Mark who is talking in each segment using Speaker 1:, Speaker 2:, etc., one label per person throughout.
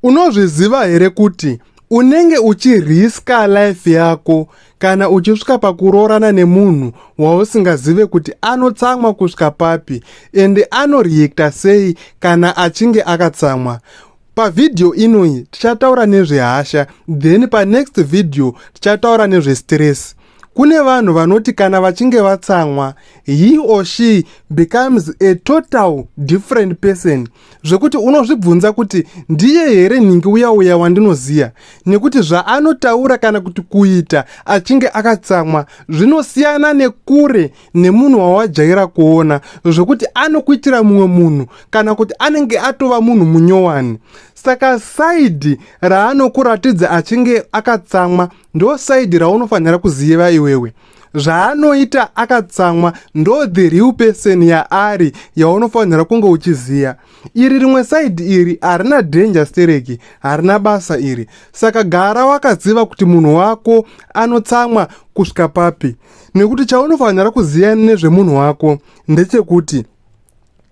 Speaker 1: Unozviziva here kuti unenge uchiriska life yako kana uchisvika pakuroorana nemunhu wausingazive kuti anotsamwa kusvika papi ende anoreacta sei kana achinge akatsamwa? Pavhidhiyo inoyi tichataura nezvehasha, then panext video tichataura nezvestress. Kune vanhu vanoti kana vachinge vatsamwa, he or she becomes a total different person, zvekuti unozvibvunza kuti ndiye here nhingi uya uya wandinoziva, nekuti zvaanotaura kana kuti kuita achinge akatsamwa zvinosiyana nekure nemunhu wawajaira kuona, zvekuti anokuitira mumwe munhu kana kuti anenge atova munhu munyowani. Saka side raanokuratidza achinge akatsamwa ndo side raunofanira kuziva iwewe. Zvaanoita akatsamwa ndo the real person yaari yaunofanira kunge uchiziva. Iri rimwe side iri harina danger stereki, harina basa iri. Saka gara wakaziva kuti munhu wako anotsamwa kusvika papi, nekuti chaunofanira kuziva nezvemunhu wako ndechekuti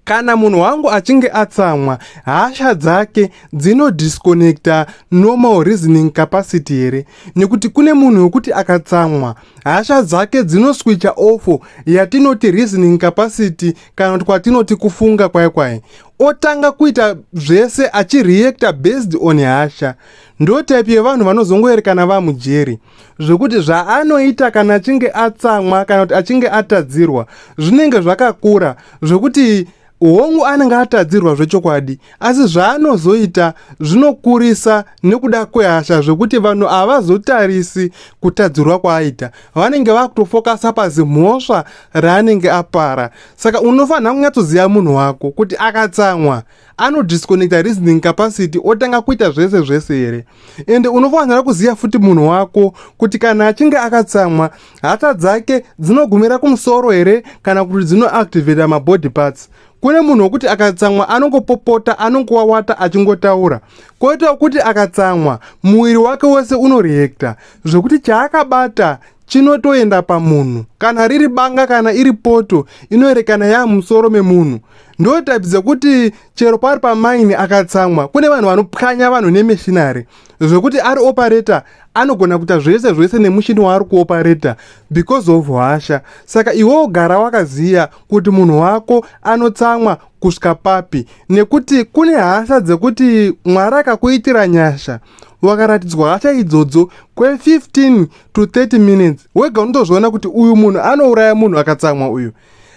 Speaker 1: kana munhu wangu achinge atsamwa, hasha dzake dzinodisconnecta normal reasoning capacity here? Nekuti kune munhu wekuti akatsamwa, hasha dzake dzinoswitcha off yatinoti reasoning capacity, kana kuti kwatinoti kufunga kwai kwai, otanga kuita zvese achireacta based on hasha. Ndo type yevanhu vanozongoerekana vamujeri, zvekuti zvaanoita kana achinge atsamwa kana kuti achinge atadzirwa zvinenge zvakakura, zvekuti hongu anenge atadzirwa zvechokwadi, asi zvaanozoita zvinokurisa nekuda kwehasha, zvekuti vanhu havazotarisi kutadzirwa kwaaita, vanenge vakutofokasa pazimhosva raanenge apara. Saka unofanira kunyatsoziva munhu wako kuti akatsamwa anodisconnecta reasoning capacity, otanga kuita zvese zvese here. Ende unofanira kuziva futi munhu wako kuti kana achinge akatsamwa, hasha dzake dzinogumira kumusoro here kana kuti dzinoactivata mabody parts. Kune munhu wekuti akatsamwa anongopopota, anongowawata achingotaura, koitawo kuti akatsamwa muviri wake wese unoreacta, zvekuti chaakabata chinotoenda pamunhu, kana riri banga, kana iri poto, inoerekana yamusoro memunhu. Ndo type dzekuti chero pari pamaini akatsamwa, kune vanhu vanopwanya vanhu nemachinery, zvekuti ari operator anogona kuita zvese zvese nemushini waari kuoperata because of hasha. Saka iwewo gara wakaziva kuti munhu wako anotsamwa kusvika papi, nekuti kune hasha dzekuti Mwari akakuitira nyasha wakaratidzwa hasha idzodzo kwe15 to 30 minutes, wega unotozviona kuti uyu munhu anouraya munhu akatsamwa uyu.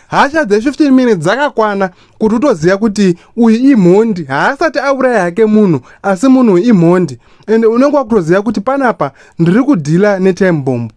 Speaker 1: Hasha dze15 minutes dzakakwana kuti utoziva kuti uyu imhondi. Haasati auraya hake munhu, asi munhu imhondi, ende unenge wakutoziva kuti panapa ndiri kudeala netime bomb.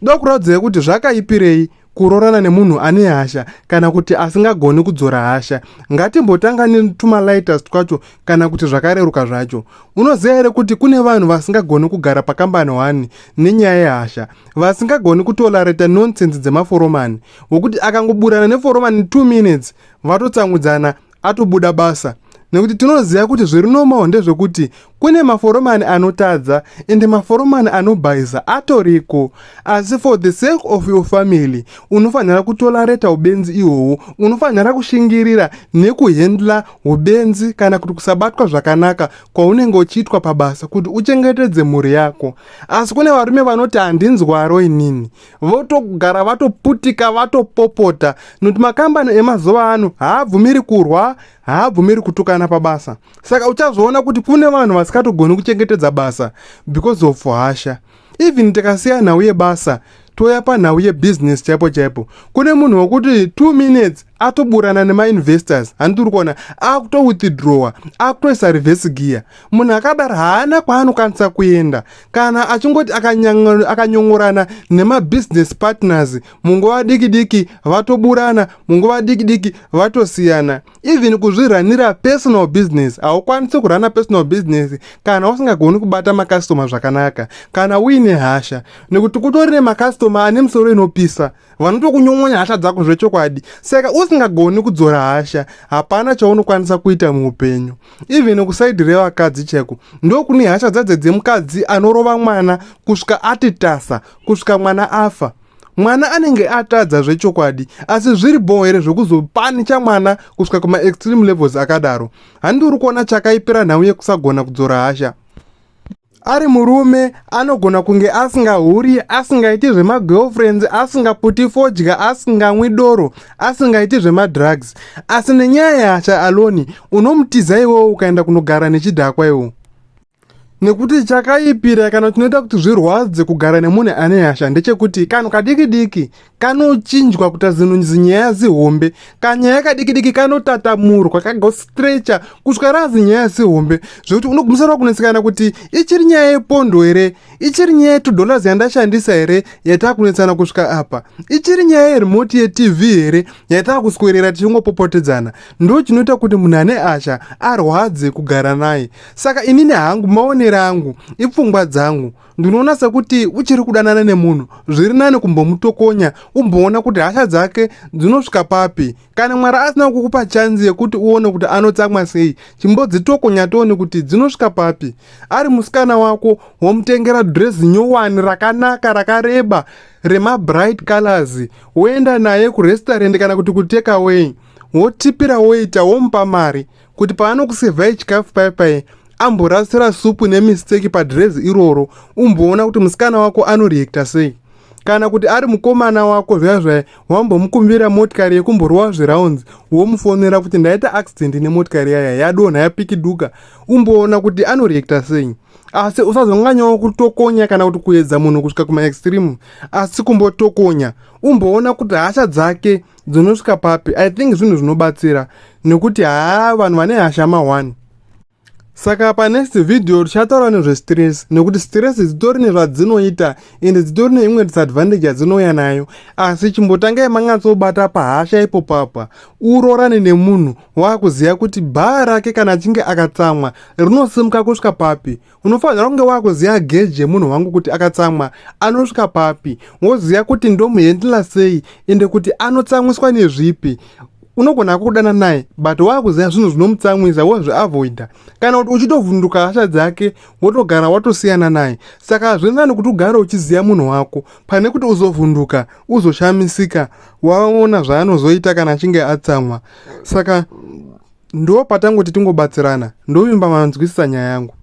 Speaker 1: Dokuraudzai kuti zvakaipirei kuroorana nemunhu ane hasha kana kuti asingagoni kudzora hasha. Ngatimbotanga netumalighters twacho kana kuti zvakareruka zvacho. Unoziva here kuti kune vanhu vasingagoni kugara pakambani 1 nenyaya yehasha, vasingagoni kutolerata nonsense dzemaforomani, wokuti akangoburana neforomani 2 minutes vatotsamwidzana, atobuda basa? Nekuti tinoziva kuti zviri normal ndezvekuti kune maforomani anotadza, ende maforomani anobhaisa atoriko, asi for the sake of your family unofanira kutolerata ubenzi ihwohwo. Unofanira kushingirira nekuhandla ubenzi kana kuti kusabatwa zvakanaka kwaunenge uchiitwa pabasa kuti uchengetedze mhuri yako. Asi kune varume vanoti handinzwaro inini, votogara vatoputika, vatopopota, nokuti makambani emazuva ano haabvumiri kurwa, haabvumiri kutukana pabasa. Saka uchazoona kuti kune vanhu vasingatogoni kuchengetedza basa because of hasha. Even tikasiya nhau yebasa, toya panhau yebhizinesi chaipo chaipo, kune munhu wekuti 2 minutes atoburana nemainvestors, handiri kuona akutowithdrawa, akutoisa reverse gear. Munhu akadaro haana kwaanokwanisa kuenda kana achingoti akanyongorana nemabusiness partners munguva diki diki vatoburana, munguva diki diki vatosiyana. Even kuzviranira personal business, haukwanisi kurana personal business kana usingagoni kubata makastoma zvakanaka, kana uine hasha, nekuti kutori nemakastoma ane musoro inopisa, vanotokunyongonya hasha dzako zvechokwadi. Saka usingagoni kudzora hasha, hapana chaunokwanisa kuita muupenyu. Even kuside revakadzi chaiko, ndokune hasha dzadze dzemukadzi anorova mwana kusvika ati tasa, kusvika mwana afa. Mwana anenge atadza zvechokwadi, asi zviri bhoo here zvekuzopanicha mwana kusvika kumaextreme levels akadaro? Handi uri kuona chakaipira nhau yekusagona kudzora hasha? Ari murume anogona kunge asingahuri, asingaiti zvemagirlfriends, asingaputi fodya, asingamwi doro, asingaiti zvemadrugs, asi nenyaya yehasha alone unomutiza iwewo ukaenda kunogara nechidhakwa iwo. Nekuti chakaipira kana chinoita kuti zvirwadze kugara nemunhu ane hasha ndechekuti kanhu kadiki diki kanochinjwa kuita zinhu zinyaya zihombe. Kanyaya kadiki diki kanotatamurwa kagostrecha kusvika razinyaya zihombe zvekuti unogumisira kunetsekana kuti ichiri nyaya yepondo here, ichiri nyaya yetu dollars yandashandisa here yatakunetsana kusvika apa, ichiri nyaya yeremote yetv here yatakuswerera tichingopopotedzana. Ndo chinoita kuti munhu ane asha arwadze kugara naye. Saka inini hangu, maonero angu, ipfungwa dzangu, ndinoona sekuti uchiri kudanana nemunhu zviri nani kumbomutokonya umboona kuti hasha dzake dzinosvika papi. Kana Mwari asina kukupa chanzi yekuti uone kuti anotsamwa sei, chimbodzitokonya tione kuti dzinosvika papi. Ari musikana wako, womutengera dress nyowani rakanaka rakareba remabright colors, woenda naye kurestaurant kana kuti kutake away, wotipira waiter, womupa mari kuti paanokusevhai chikafu pai pai amborasira supu nemistake padresi iroro, umboona kuti musikana wako anoreacta sei. Kana kuti ari mukomana wako zviya zvaya wambomukumbira motikari yekumborova zvirounds, womufonera kuti ndaita accident nemotikari yaya yadonha yapikiduka, umboona kuti anoreacta sei. Asi usazonganyawo kutokonya kana kuti kuedza munhu kusvika kumaextreme, asi kumbotokonya umboona kuti hasha dzake dzinosvika papi. I think zvinhu zvinobatsira nekuti haa, vanhu vane hasha ma1. Saka panext video tichataura nezvestress, nekuti stress dzitori nezvadzinoita ende dzitori neimwe disadvantage yadzinouya nayo. Asi chimbotangai manyatsobata pahasha ipopapa, uroorane nemunhu waakuziva kuti bhaa rake kana achinge akatsamwa rinosimuka kusvika papi. Unofanira kunge waakuziva geji yemunhu wangu kuti akatsamwa anosvika papi, woziva kuti ndomuhendla sei ende kuti anotsamwiswa nezvipi. Unogona kudana naye but waakuziva zvinhu zvinomutsamwisa, wozviavoida, kana kuti uchitovhunduka hasha dzake wotogara watosiyana naye. Saka zviri nani kuti ugare uchiziva munhu wako pane kuti uzovhunduka, uzoshamisika waona zvaanozoita kana achinge atsamwa. Saka ndo patangoti tingobatsirana. Ndovimba manzwisisa nyaya yangu.